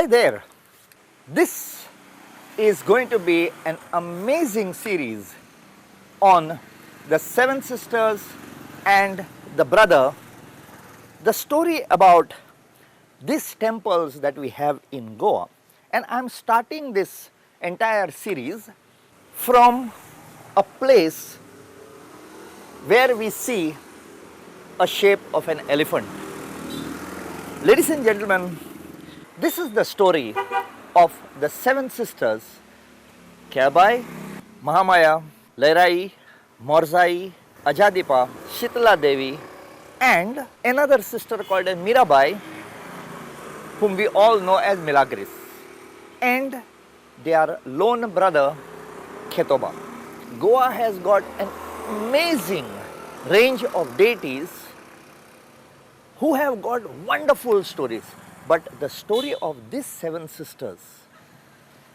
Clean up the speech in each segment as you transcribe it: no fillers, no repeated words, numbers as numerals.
Hi there. This is going to be an amazing series on the seven sisters and the brother. The story about these temples that we have in Goa. And I'm starting this entire series from a place where we see a shape of an elephant. Ladies and gentlemen, this is the story of the seven sisters Kelbai, Mahamaya, Lairai, Morjai, Ajadipa, Shitala Devi, and another sister called as Mirabai, whom we all know as Milagres, and their lone brother Khetoba. Goa has got an amazing range of deities who have got wonderful stories. But the story of these seven sisters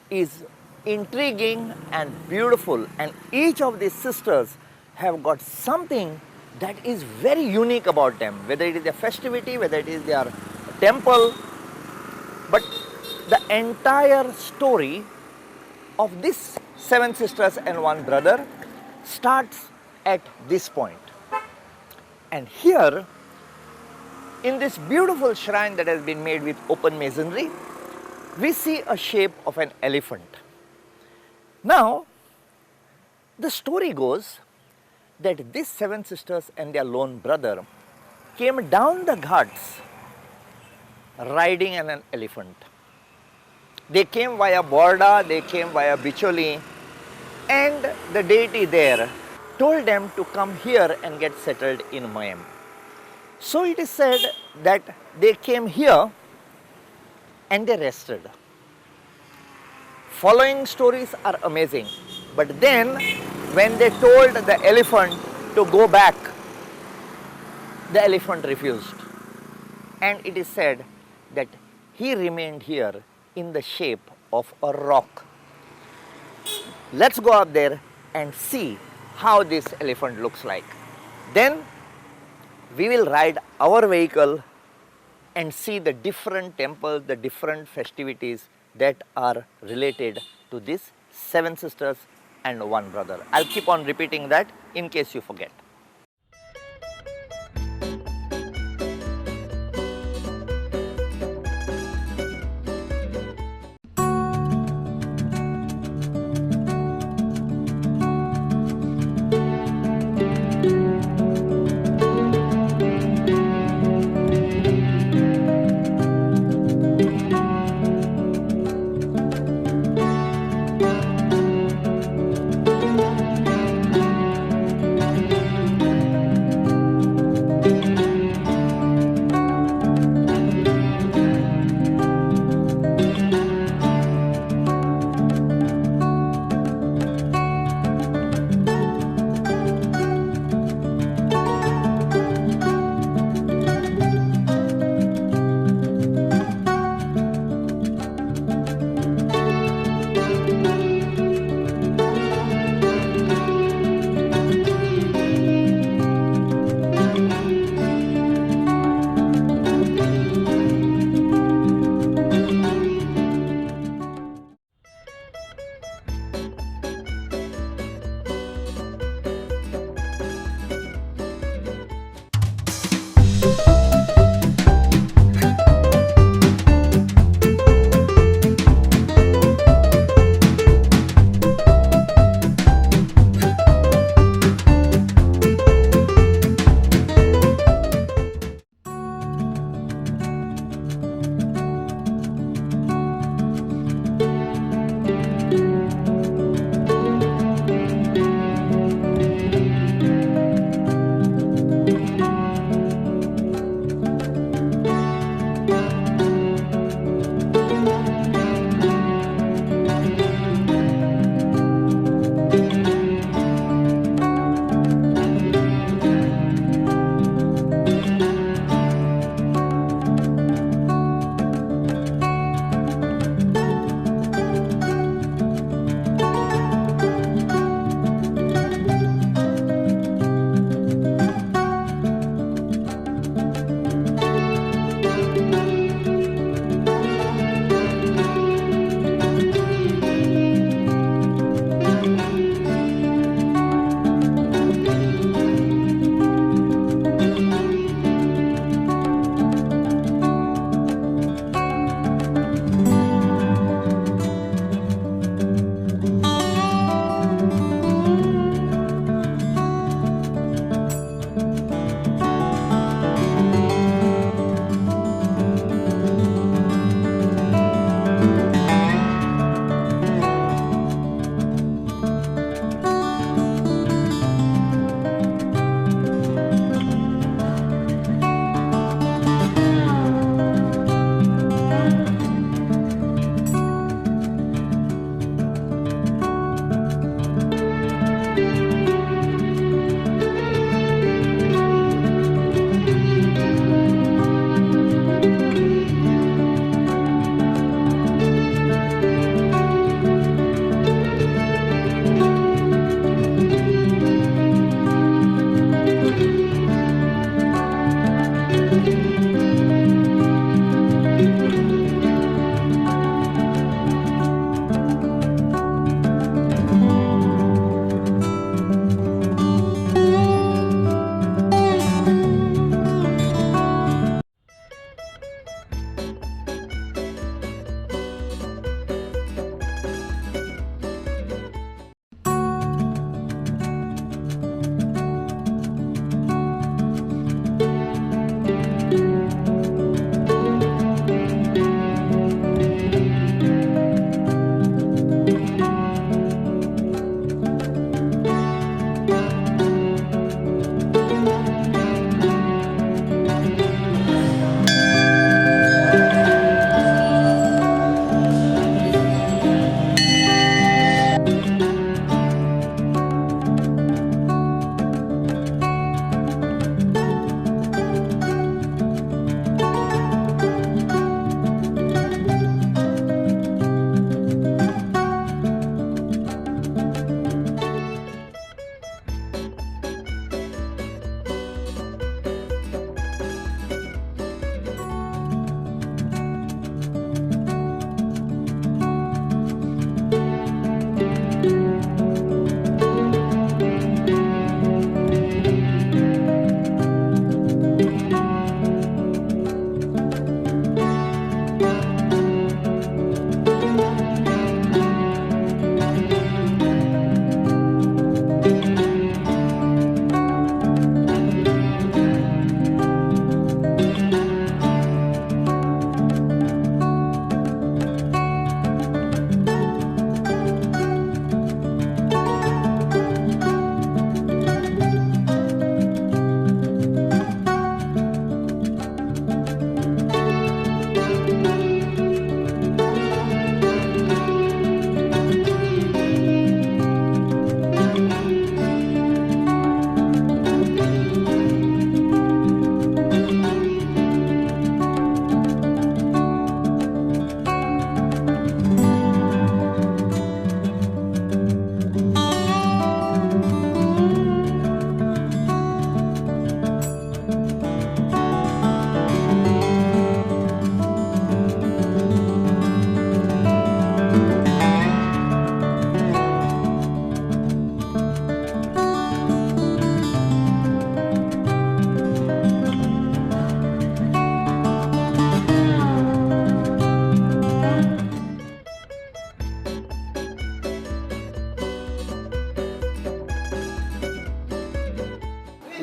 is intriguing and beautiful, and each of these sisters have got something that is very unique about them, whether it is their festivity, whether it is their temple. But the entire story of these seven sisters and one brother starts at this point. And here, in this beautiful shrine that has been made with open masonry, we see a shape of an elephant. Now, the story goes that these seven sisters and their lone brother came down the ghats riding on an elephant. They came via Borda, they came via Bicholim, and the deity there told them to come here and get settled in Mayem. So it is said that they came here and they rested. Following stories are amazing. But then when they told the elephant to go back, the elephant refused. And it is said that he remained here in the shape of a rock. Let's go up there and see how this elephant looks like. Then we will ride our vehicle and see the different temples, the different festivities that are related to these seven sisters and one brother. I'll keep on repeating that in case you forget.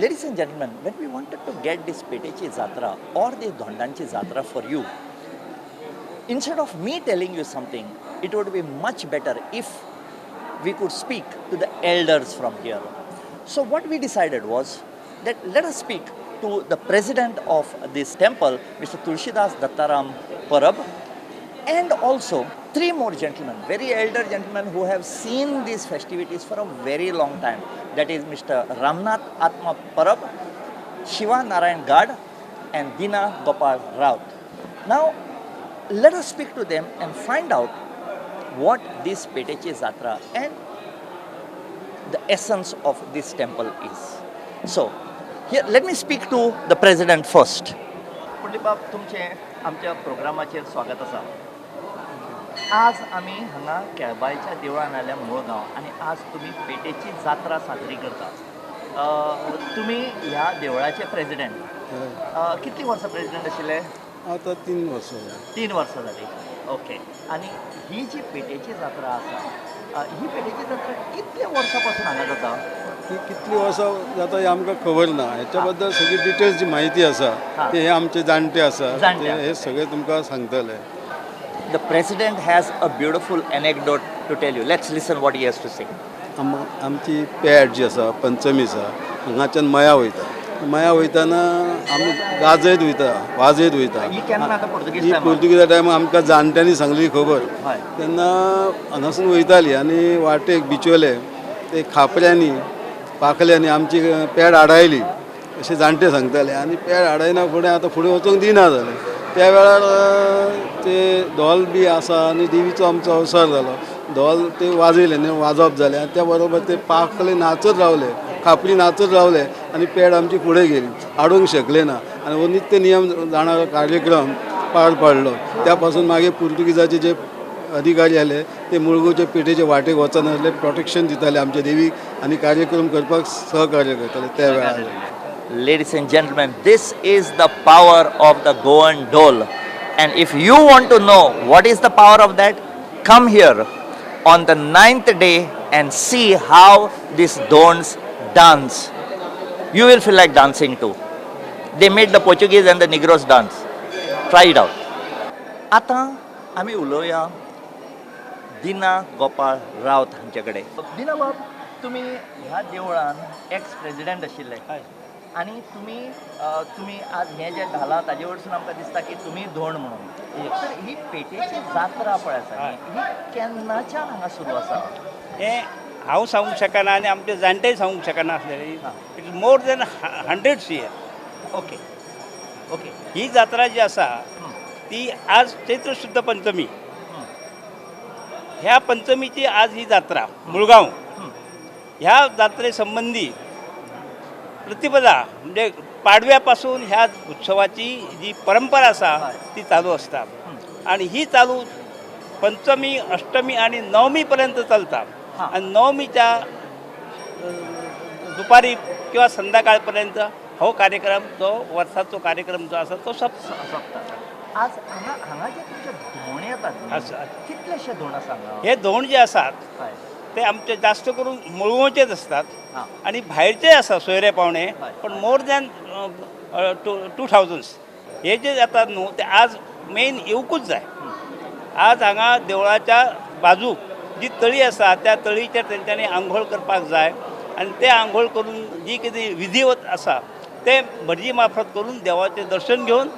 Ladies and gentlemen, when we wanted to get this Petechi Jatra or this Dhondanchi Jatra for you, instead of me telling you something, it would be much better if we could speak to the elders from here. So what we decided was that let us speak to the president of this temple, Mr. Tulsidas Dattaram Parab, and also three more gentlemen, very elder gentlemen who have seen these festivities for a very long time. That is Mr. Ramnath Atma Parab, Shiva Narayan Gad, and Dina Gopal Raut. Now, let us speak to them and find out what this Petechi Jatra and the essence of this temple is. So, here let me speak to the president first. Pundli बाब, तुमचें आमच्या प्रोग्रामाचेर स्वागत आसा. आज आमी हांगा केळबायच्या देवळान आयल्या मुळगांव आनी आज तुमी पेटेची जात्रा साजरी करता. तुमी ह्या देवळाचे प्रेजिडेंट. कितलीं वर्सां प्रेजिडेंट आशिल्ले? आतां 3 वर्सां जालीं. 3 वर्सां जालीं. ओके. आनी ही जी पेटेची जात्रा आसा, ही पेटेची जात्रा कितल्या वर्सां पासून हांगा जाता? ती कितली वर्सां जाता हें आमकां खबर ना. हेच्या बद्दल सगळी डिटेल्स जी म्हायती आसा ते हे आमचे जाणटे आसा, ते हे सगळे तुमकां सांगतले. The president has a beautiful anecdote to tell you. Let's listen what he has to say. आमची पेट जी आसा पंचमी आसा, हांगाच्यान मया वयता. मया वयताना आमी गाजयत वयता, वाजयत वयता. ही पुर्तुगीजा टायमार आमकां जाणट्यांनी सांगली खबर. तेन्ना हांगासून वयताली आनी वाटेक बिचोले ते खापऱ्यांनी पाखल्यांनी आमची पेड आडायली अशें जाणटे सांगताले. आनी पेड आडायना फुडें आतां फुडें वचूंक दिना जालें. त्या वेळार ते धोल बी आसा आनी देवीचो आमचो अवसर जालो. धोल ते वाजयले न्ही, वाजप जालें आनी त्या बरोबर ते पाखले नाचत रावले, खापरी नाचत रावले आनी पेड आमची फुडें गेली, हाडूंक शकले ना. आनी हो नित्य नियम जाणारो कार्यक्रम पार पडलो. त्या पासून मागीर पुर्तुगीजाचे जे अधिकारी आले ते मुळगांवचे पेठेचे वाटेक वचनासले, प्रोटेक्शन दिताले आमच्या देवीक आनी कार्यक्रम करपाक सहकार्य करताले त्या वेळार. Ladies and gentlemen, this is the power of the Goan Dhol. And if you want to know what is the power of that, come here on the 9th day and see how these Dhonds dance. You will feel like dancing too. They made the Portuguese and the Negroes dance. Try it out. आता आमी उलोवया दिना गोपाळ रावत हांचे कडेन. दिना बाब, तुमी ह्या देवळान एक्स प्रेजिडेंट आशिल्ले आनी तुमी तुमी आज हें जें घालां ताजे वरसून आमकां दिसता की तुमी धोंड म्हणून. तर ही पेटेची जात्रा पळय आसा ही केन्नाच्यान हांगा सुरू आसा? हें हांव सांगूंक शकना आनी आमचे जाणटेय सांगूंक शकना आसलेले. It is more than 100 year. Okay okay. ही जात्रा जी आसा ती आज चैत्र शुद्ध पंचमी, ह्या पंचमीची आज ही जात्रा मुळगांव. ह्या जात्रे संबंदी प्रतिपदा म्हणजे पाडव्यापासून ह्या उत्सवाची जी परंपरा आसा ती चालू आसता आनी ही चालू पंचमी, अष्टमी आनी नवमी पर्यंत चलता. आनी नवमीच्या दुपारी किंवा संध्याकाळपर्यंत हो कार्यक्रम, जो वर्साचो कार्यक्रम जो आसा तो सोंपता. आज हांगा हांगा जे तुमचे धोंड येतात कितलेशे धोंड आसा? हे धोंड जे आसात ते आमचे जास्त करून मुळगांवचेच असतात आणि भायरचे आसा सोयरे पावणे, पण मोर दॅन 2000 हे जे जातात न्हू ते आज मेन येवकूच जाय. आज हांगा देवळाच्या बाजूक जी तळी आसा त्या तळीचेर तेंच्यांनी आंघोळ करपाक जाय आनी ते आंघोळ करून जी कितें विधिवत आसा ते भटजी मार्फत करून देवाचें दर्शन घेवन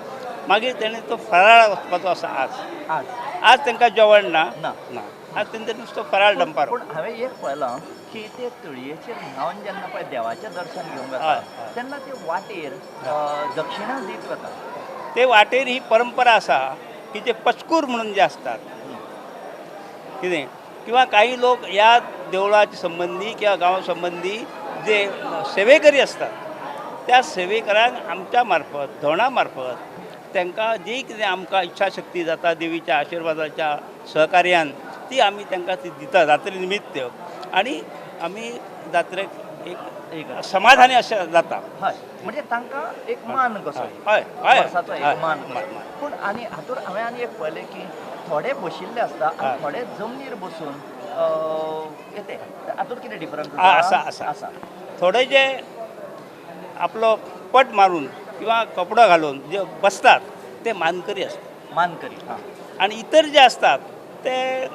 मागीर तेणें तो फराळ वचपाचो आसा. आज आज आज तांकां जेवण ना ना ना, आज तेंचे नुसतो फराळ दंपार. पूण हांवें एक पळयलां की ते तळयेचेर न्हावन जेन्ना पळय देवाचें दर्शन घेवंक वता तेन्ना ते वाटेर दक्षिणा दीत वता. ते वाटेर ही परंपरा आसा की जे पचकूर म्हणून जे आसतात कितें किंवा काही लोक ह्या देवळाच्या संबंदी किंवा गांवा संबंदी जे सेवेकरी आसतात त्या सेवेकरांक आमच्या मार्फत धोंडा मार्फत तांकां जी कितें आमकां इच्छाशक्ती जाता देवीच्या आशिर्वादाच्या सहकार्यान ती आमी तांकां ती दिता जात्रे निमित्त आनी आमी जात्रेक एक समाधानी अशें जाता. हय, म्हणजे तांकां एक मान कसो, हय हय वर्साचो एक मान. पूण आनी हातूंत हांवें आनी एक पळयलें की थोडे बशिल्ले आसता आनी थोडे जमनीर बसून येते. हातूंत कितें डिफरन्स आसा? आसा आसा. थोडे जे आपलो पट मारून किंवा कपडो घालून जे बसतात ते मानकरी असतात. मानकरी. हां. आनी इतर जे असतात ते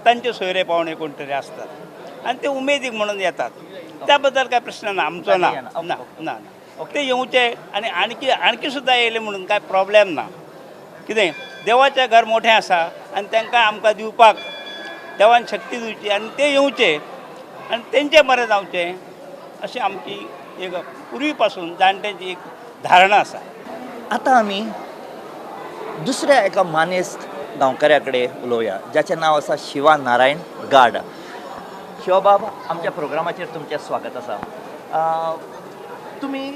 तांचे सोयरे पावणे कोण तरी असतात आनी ते उमेदीक म्हणून येतात. त्या बद्दल काय प्रश्न ना आमचो, ना ना ना. ते येवचे आनी आणखी आणखी सुद्दां येयले म्हणून काय प्रॉब्लेम ना. कितें देवाचें घर मोठें आसा आनी तांकां आमकां दिवपाक देवान शक्ती दिवची आनी ते येवचे आनी तेंचें बरें जावचें अशी आमची एक पुर्वी पासून जाणट्यांची एक धारणा आसा. आतां आमी दुसऱ्या एका मानेस्त गांवकऱ्या कडेन उलोवया ज्याचें नांव आसा शिवा नारायण गाड. शिवाबाब, आमच्या प्रोग्रामाचेर तुमचें स्वागत आसा. तुमी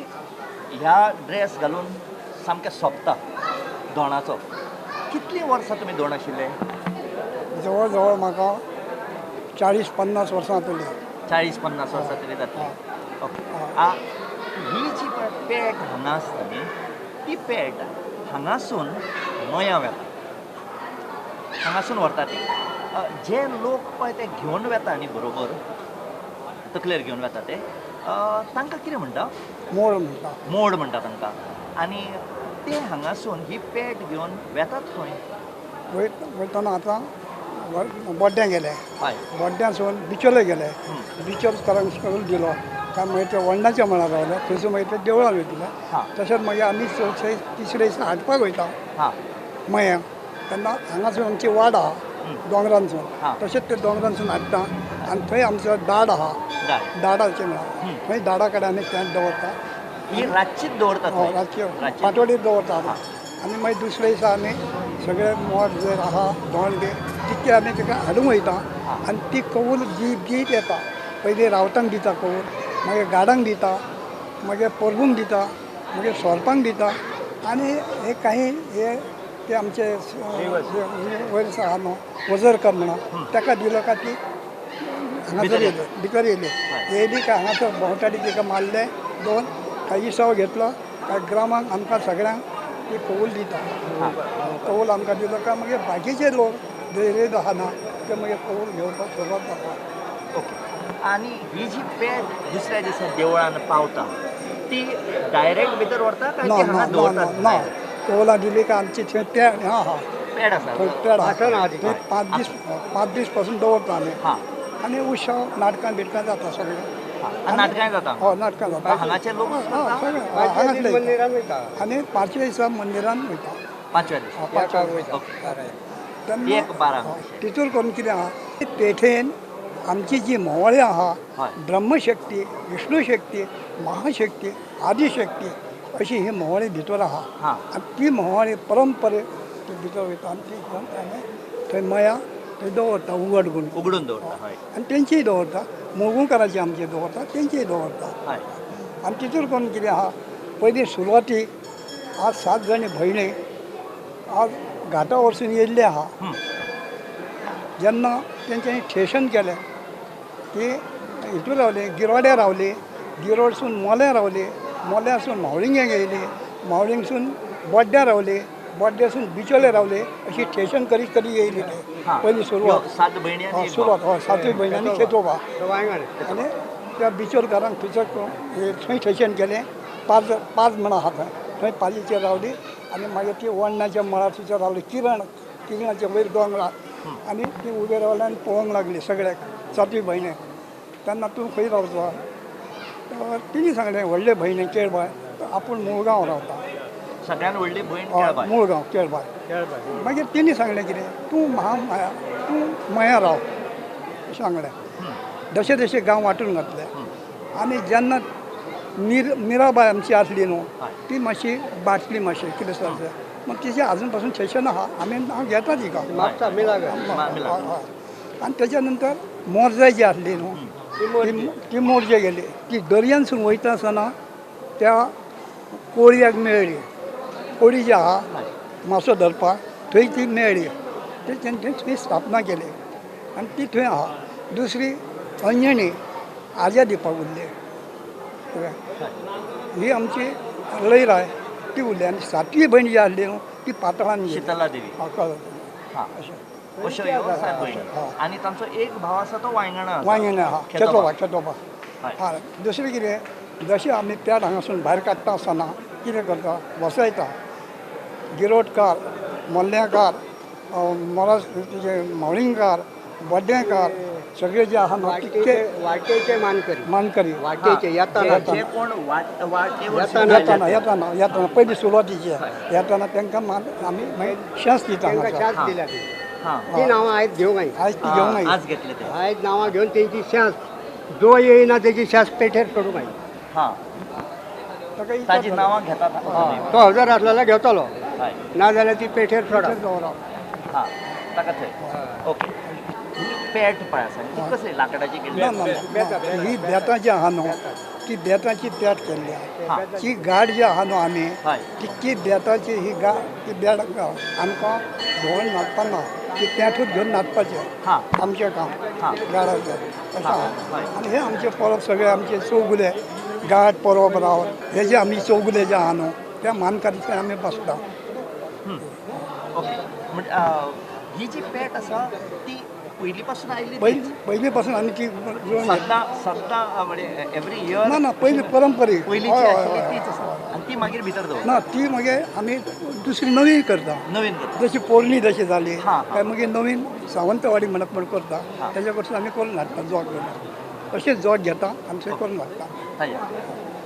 ह्या ड्रेस घालून सामकें सोंपता दोणाचो. कितलीं वर्सां तुमी दोण आशिल्ले? जवळ जवळ म्हाका 40-50 वर्सां जातली. 40-50 वर्सां तरी जातली. ओके. ही जी पळय पेट हांगा आसता न्ही, ती पेट हांगासून मयां वेता, हांगासून व्हरता ती. जे लोक पळय ते घेवन वेता न्ही बरोबर तकलेर घेवन वेता ते, तांकां कितें म्हणटा? मोड म्हणटा. मोड म्हणटा तांकां. आनी ते हांगासून ही पेट घेवन वेतात खंय? वयतना आतां बोड्ड्यां गेले, बोड्ड्यांसून बिचोले गेले, बिचोल करून दिलो काय मागीर ते वण्णाच्या मळार रावले, थंयसून मागीर ते देवळान वयतले. तशेंच मागीर आमी चडशे तिसरे दिसा हाडपाक वयता मयां, तेन्ना हांगासून आमची वाड आहा दोंगरानसून, तशेंच ते दोंगरानसून हाडटा आनी थंय आमचो दाड आहा, दाडाचें मळार थंय दाडा कडेन आमी तेंच दवरता. रातचीच दवरतात? रातची पाटोडीर दवरता आनी मागीर दुसरे दिसा आमी सगळे मोड जर आहा दोण बी तितके आमी ताका हाडूंक वयता आनी ती कवूल गीत येता. पयलीं रावतांक दिता कवूल, मागीर गाडांक दिता, मागीर परबूंक दिता, मागीर सोरपांक दिता. आनी हे काही हे ते आमचे वयर आहा न्हू वजरकर म्हणून ताका दिलो काय ती हांगासर येयली, भितर येयली. येयली काय हांगासर भोंवताडी तिका मारले दोन, काय इसव घेतलो काय ग्रामांक आमकां सगळ्यांक ती कवूल दिता. कवूल आमकां दिलो काय मागीर बाकीचे लोक धैर्य आहा ना ते मागीर कवूल घेवपाक सुरवात जाता. ओके. आनी ही जी पेट दुसऱ्या दिसा देवळान पावता ती डायरेक्ट भितर व्हरता काय ना ना ना ना, कवलां दिली काय आमची थंय पेड आहा, पेड आसा, थंय पेड आसा, थंय 5 दीस पासून दवरता आमी. आनी उत्सव नाटकां बिटकां जाता सगळें. नाटकां जाता? हय, नाटकां जाता. हांगाचे लोक हांगातले. आनी पांचव्या दिसा मंदिरान वयता. पांचव्या दिसा? पांचव्या. तेन्ना तितूर करून कितें आहा, पेठेन आमची जी म्होंवाळी आहा, ब्रह्मशक्ती, विष्णुशक्ती, महाशक्ती, आदिशक्ती अशी ही म्होंवाळी भितर आहा. आनी ती म्होंवाळी परंपरे ती भितर वयता आनी ती घेवन आमी थंय मया थंय दवरता, उगड करून उगडून दवरता. आनी तेंचीय दवरता, मोगुंकाराची आमची दवरता, तेंचीय दवरता. आनी तितूर करून कितें आहा, पयलीं सुरवातीक आज 7 जाणी भयणी आज घाटा वरसून येयल्ले आहा. जेन्ना तेंच्यांनी स्टेशन केलें ती हितूर रावली, गिरोड्या रावली, गिरोडसून मोल्यां रावली, मोल्यासून मावळिंग्यांक येयली, मावळिंगसून बोड्ड्यां रावली, बोड्ड्यासून बिचोले रावली, अशी स्टेशन करीत करीत येयली ते पयली सुरवात. 7 भयणी सुरवात. हय, 7 भयणी आनी खेतोबा. आनी त्या बिचोलकारांक थंयसर थंय स्टेशन केलें. 5 म्हण आहा थंय, थंय 5चेर रावली आनी मागीर ती वण्णाच्या मळार थंयसर रावली, किरणाच्या वयर दोंगरार. आनी ती उबे रावली आनी पळोवंक लागली सगळ्याक 7 भयणी. तेन्ना तूं खंय रावता? तिणी सांगलें व्हडले भयणी केळबाय, आपूण मुळगांव रावता. सगळ्यान व्हडली भयण केळबाय, मुळगांव केळबाय. मागीर तिणी सांगलें कितें, तूं महामाया, तूं मया राव अशें सांगलें. जशे जशे गांव वांटून घातले. आनी जेन्ना मिराबाय आमची आसली न्हू, ती मातशी बाटली मातशी कितें सरचें, मग तिचें आजून पासून स्टेशन आहा, आमी हांव घेता तिका. हय. आनी तेच्या नंतर मोरजाय जी आसली न्हू, ती मोरजे गेली. ती दर्यानसून वयता आसतना त्या कोळयाक मेळ्ळी. कोळी जी आहा मासो धरपाक थंय ती मेळ्ळी. तेंच्यांनी थंय स्थापना केली आनी ती थंय आहा. दुसरी अंजणी आज्या दिवपाक उरली. ही आमची लयराय ती उरली. आनी 7वी भयण जी आसली न्हू ती पातळान गेली, शितला देवी. अशें. आनी तांचो एक भाव आसा तो वांयगणा, वांयगणा आहा, खेतोबा, खेतोबा. हा. दुसरें कितें, जशें आमी पेट हांगासून भायर काडटा आसतना कितें करता, बसयता गिरोटकार, मोल्लेकार, मोरास, तुजे म्हावळींगकार, बोड्डेकार, सगळे जे आहा न्हू तितके वाटेचे मानकरी, मानकरी वाटेचे येताना जे कोण येताना येताना येताना पयली सुरवातीचे येताना तांकां मान आमी मागीर शेंस दिता. तांकां हांगासर. शास दिल्या ती. हां ती नांवां आयज घेवंक आयली. आयज ती घेवंक आयली. आज घेतले ते. आयज नांवां घेवन तेंची शास जो येयना तेची शास पेठेर सोडूंक आयली. हां, ताका इचार ताजी जालो. नांवां घेतात. तो हजर आसलेलो घेतलो, हय, ना जाल्यार ती पेठेर सोडा. पेठेर दवरप. हां, ताका थंय. ओके, ही पेट पळय आसा, ती कसली लाकडाची केल्ली? ना ना ना, ही बेतां जी आहा न्हू ती बेतांची पेट केल्ली आहा. ती गाड जी आहा न्हू आमी ती ती बेताची ही गाड, ती बेड आमकां भोंवन नाचपा ना, ती पेटूच घेवन नाचपाचें आमचें काम गाडाचें अशें आहा. आनी हे आमचे परब सगळे आमचे चौगुले गाड परब रावत, हे जे आमी चौगुले जे आहा न्हू त्या मानकारीचेर आमी बसता. ओके, म्हणजे ही जी पेट आसा ती पयलीं पासून आयली? पयलीं पयलीं पासून आमी ती जुळोवन घेतली. सद्दां सद्दां, म्हणजे एवरी इयर? ना ना, पयलीं परंपरीक. पयलींची हय, हय, आशिल्ली हय. तीच आसा आनी ती मागीर भितर दवर ना, ती मागीर आमी दुसरी नवीन करता. नवीन करता. जशी पोरणी जशी जाली हां, हां. काय मागीर नवीन सावंतवाडी म्हणप म्हण करता, तेज्या कडसून आमी करून हाडटा, जोग करता, अशें जोग घेता आनी थंय करून हाडटा.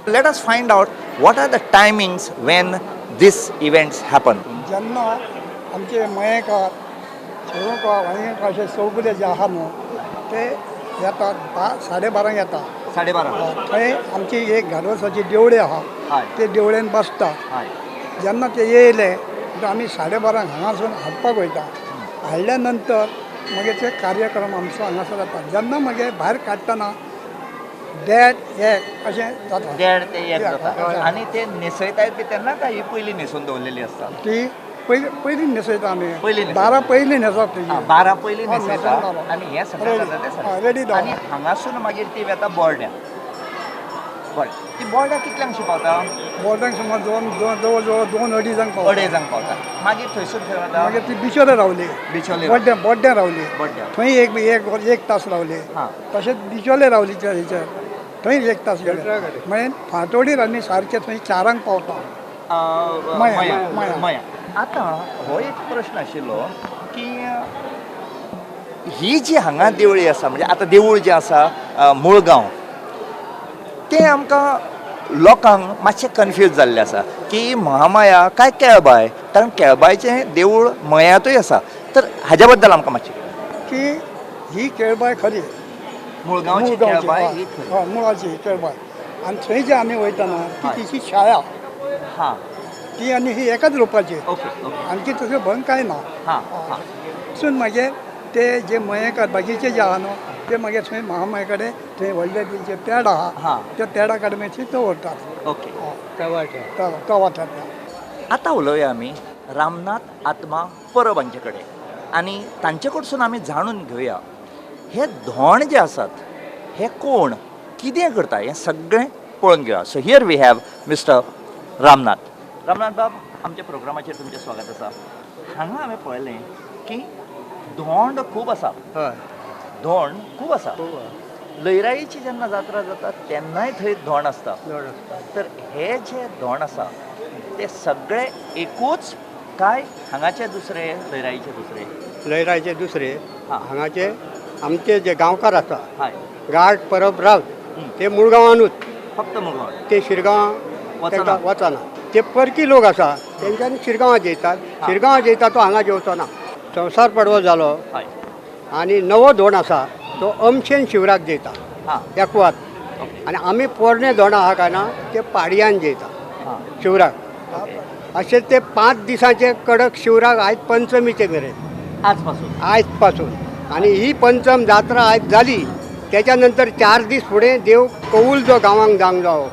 Let us find out what are the timings when these events happen. जेन्ना आमचे मयेकार, शेवकार, वांयगणकार अशे चौगुले जे आहा न्हू ते येतात 12:30 येता. 12:30. थंय आमची एक घाडवसाची देवळी आहा, ते देवळेन बसता. जेन्ना ते येयले म्हणटकीर आमी 12:30 हांगासून हाडपाक वयता. हाडल्या नंतर मागीर ते कार्यक्रम आमचो हांगासर जाता. जेन्ना मागीर भायर काडटना 1:30 अशें जाता. 1:30 ते 1 जाता. हय. आनी ते न्हेसयताय बी तेन्ना काय ही पयलीं न्हेसून दवरलेली आसता? ती पयली पयली न्हेसयता आमी. पयलीं न्हेसयता. 12 पयलीं न्हेसप तेजी. 12 पयलीं न्हेसयता. न्हेसून दवरप. आनी हें सगळें रेडी. जाता तें हय, रेडी सगळें. दवरप. आनी हांगासून मागीर ती वेता बोर्ड्या. बरें, ती बोर्ड्या कितल्यांक पावता? बोर्ड्यांक सुमार दोन दोन जवळ जवळ 2-2.5 पावता. अडेजांक पावता. मागीर थंयसून खंय वता? मागीर ती बिचोले रावली. बिचोले. बोड्ड्यां बोड्ड्यां रावली. बोड्ड्यां. थंय एक एक एक तास रावली. तशेंच बिचोले रावली त्या हेचेर, थंय एक तास गेले. मागीर फांतोडीर आमी सारके थंय 4 पावता. मया, मया. मया. मया. आतां हो एक प्रश्न आशिल्लो की ही जी हांगा देवळी आसा, म्हणजे आतां देवूळ जें आसा मुळगांव, तें आमकां लोकांक मातशें कन्फ्यूज जाल्लें आसा की महामाया काय केळबाय, कारण केळबायचें देवूळ मयांतूय आसा. तर हाज्या बद्दल आमकां मातशें की ही केळबाय खरी. मुळगांवची मुळगांवची, केळबाय हय, ही खरी. हय, मुळाची केळबाय. आनी थंय जे आमी वयतना ती तिची छाया ती आनी ही एकाच रुपाची. ओके ओके आणखी तसलें भंग कांय ना. हां हां वचून मागीर ते जे मयेकार बाकीचे जे आहा न्हू ते मागीर थंय महामाये कडेन थंय व्हडले तेंचे पेड आहा, त्या पेडा कडेन मागीर थंय दवरतात. तो वाठार. आतां उलोवया आमी रामनाथ आत्मा परब हांचे कडेन आनी तांचे कडसून आमी जाणून घेवया हे धोंड जे आसात हे कोण, कितें करता, हें सगळें पळोवन घेवया. So here we have mister Ramnath. Ramnath बाब, आमच्या प्रोग्रामाचेर तुमचें स्वागत आसा. हांगा हांवें पळयलें की धोंड खूब आसा. धोंड खूब आसा. लयराईची जेन्ना जात्रा जाता तेन्नाय थंय धोंड आसता. तर हे जे धोंड आसा ते सगळे एकूच काय हांगाचे दुसरे, लयराईचे दुसरे? लयराईचे दुसरे. हांगाचे आमचे जे गांवकार आसा, गाड परब रावत, ते मुळगांवानूच. फक्त मुळगांव? ते शिरगांव वचना. वचना. ते परकी लोक आसा तेंच्यांनी शिरगांवां जेयतात. शिरगांवां जेयता तो हांगा जेवचो ना. संवसार पडवो जालो आनी नवो धोंड आसा तो अमशेन शिवराक जेयता एकवात. आनी आमी पोरणे धोंड आहा काय ना ते पाडयान जेयता शिवराक. अशे ते 5 दिसांचे कडक शिवराक आयज पंचमीचे मेरेन. आजपासून? आयज पासून. आनी ही पंचम जात्रा आयज जाली त्याच्या नंतर 4 दीस फुडें देव कौल जो गांवांक जावंक जावो,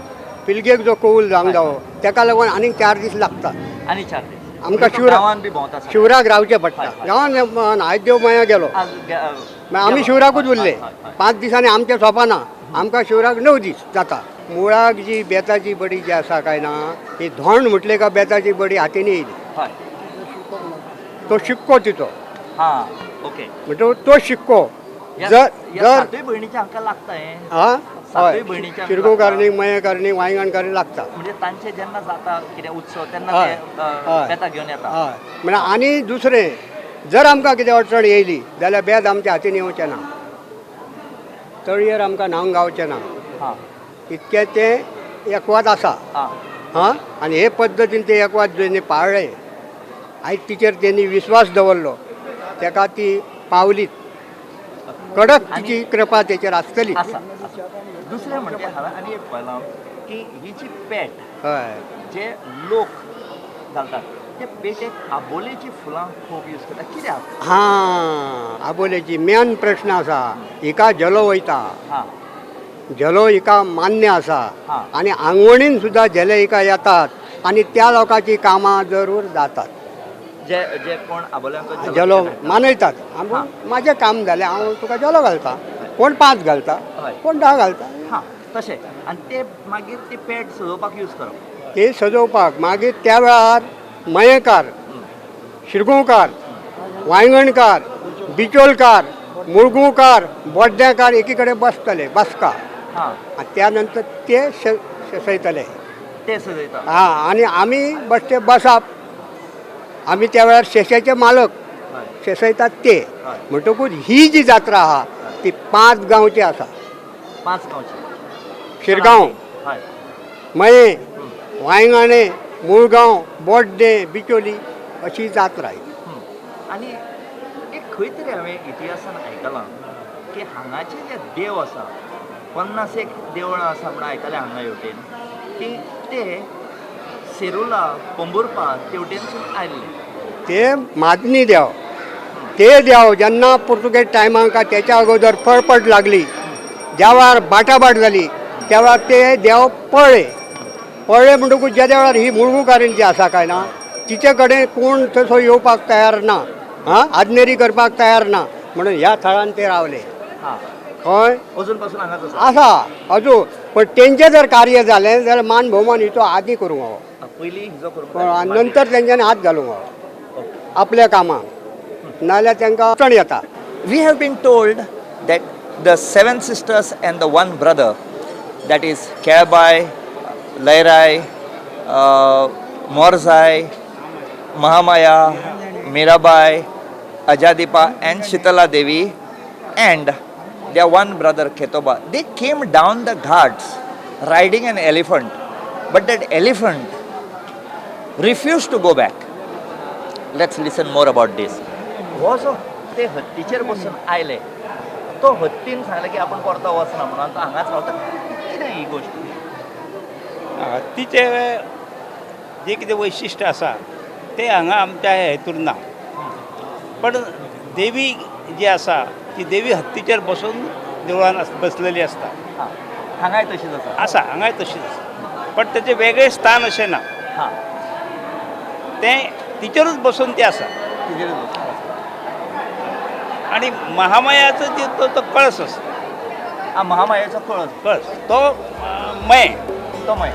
पिलगेक जो कौल जावंक जावो, तेका लागून आनीक 4 दीस लागता. आनी 4 दीस आमकां गांवान बी भोंवता? शिवराक रावचें पडटा. गांवान आयज देव माया गेलो, मागीर आमी शिवराकूच उरले. 5 दिसांनी आमचें सोंपना, आमकां शिवराक 9 दीस जाता. मुळाक जी बेताची बडी जी आसा काय ना, ही धोंड म्हटले काय बेताची बडी हातीन येयली, तो शिक्को तिचो. ओके. म्हणटकूच तो शिक्को जर ह्या जर सातूय भयणीच्या हांकां लागता हें. हा, सातूय हय, भयणीच्या शिरगांवकारणी, मयेकारणी, वायंगणकारणी लागता. म्हणजे तांचे जेन्ना जाता कितें उत्सव तेन्ना हय, ते हय. बेतां घेवन येता. हय, म्हळ्यार आनी दुसरें जर आमकां कितें अडचण येयली जाल्यार बेत आमच्या हातीन येवचें ना, तळयेर आमकां न्हावंक गावचें ना, इतकें तें एकवत आसा. हां, आनी हे पद्दतीन ते एकवत तेणी पाळ्ळें, आयज तिचेर तेणी विस्वास दवरलो, तेका ती पावली, कडक तिची कृपा तेचेर आसतली. आसा. दुसरें म्हणजे हांवें आनी एक पळयलां की ही जी पेट हय, जे लोक घालतात ते पेटेक आबोलेची फुलां खूब यूज करतात, कित्याक? हां, आबोलेची मेन प्रश्न आसा, हिका झेलो वयता, झेलो हिका मान्य आसा आनी आंगवणीन सुद्दां झेले हिका येतात आनी त्या लोकांची कामां जरूर जातात. जे जे कोण आबोल्यांचो झेलो मानयतात, म्हाजें काम जालें हांव तुका झेलो घालता, कोण 5 घालता, कोण 10 घालता. हां, तशें. आनी ते मागीर ती पेट सजोवपाक यूज करप, ते सजोवपाक. मागीर त्या वेळार मयेकार, शिरगांवकार, वायंगणकार, बिचोलकार, मुळगांवकार, बोड्ड्याकार एकी कडेन बसतले, बसका, आनी त्या नंतर ते सजयतले, ते सजयता. हां, आनी आमी बसते बसप, आमी त्या वेळार शेशाचे मालक, शेसयतात ते. म्हणटकूच ही जी जात्रा आहा ती 5 गांवची आसा. 5 गांवची. शिरगांव, मये, वायंगाणे, मुळगांव, बोड्डे, बिचोली अशी जात्रा. आनी एक खंय तरी हांवें इतिहासान आयकलां की हांगाचे जे देव आसा, 50 देवळां आसा म्हणून आयकलें हांगा हेवटेन, की ते सेरुला, पोंबुर्पा तेवटेनसून आयिल्ले. ते मादनी देव, ते देव जेन्ना पुर्तुगेज टायमाक तेच्या अगोदर पळपट लागली, ज्या वेळार बाटाबाट जाली त्या वेळार ते देव पळ्ळे. पळ्ळे म्हणटकूच ज्या वेळार ही मुळगांवकारीण जी आसा काय ना, तिचे कडेन कोण तसो येवपाक तयार ना, हां, आजनेरी करपाक तयार ना, म्हणून ह्या थळान ते रावले. खंय अजून पासून हांगाच आसा अजून. पण तेंचें जर कार्य जालें जाल्यार मान भोवमान हिचो आदी करूंक फावो, पयलीं हिचो करूंक, नंतर तेंच्यांनी हात घालूंक फावो आपल्या कामाक, नाजाल्यार तांकां अडचण येता. We have been told that the 7 sisters and the 1 brother, that is Kelbai, Lairai, Morzai, Mahamaya, Mirabai, Ajadipa and Shitala Devi and their 1 brother Khetoba, they came down the ghats riding an elephant, but that elephant refused to go back. Let's listen more about this. हो जो ते हत्तीचेर बसून आयले, तो हत्तीन सांगलें की आपूण परतो वचना म्हणून, तो हांगाच रावता. कितें ही गोश्ट? हत्तीचें जें कितें वैशिश्ट आसा तें हांगा आमच्या हेतून ना, पण देवी जी आसा ती देवी हत्तीचेर बसून देवळान बसलेली आसता. हांगाय तशीच आसा, आसा हांगाय तशीच आसा, पण तेचें वेगळें स्थान अशें ना, तें तिचेरूच बसून तें आसा. तिचेरूच बसून. आनी महामायाचो तो कळस आसा. महामायाचो कळस, कळस तो मये, तो मये.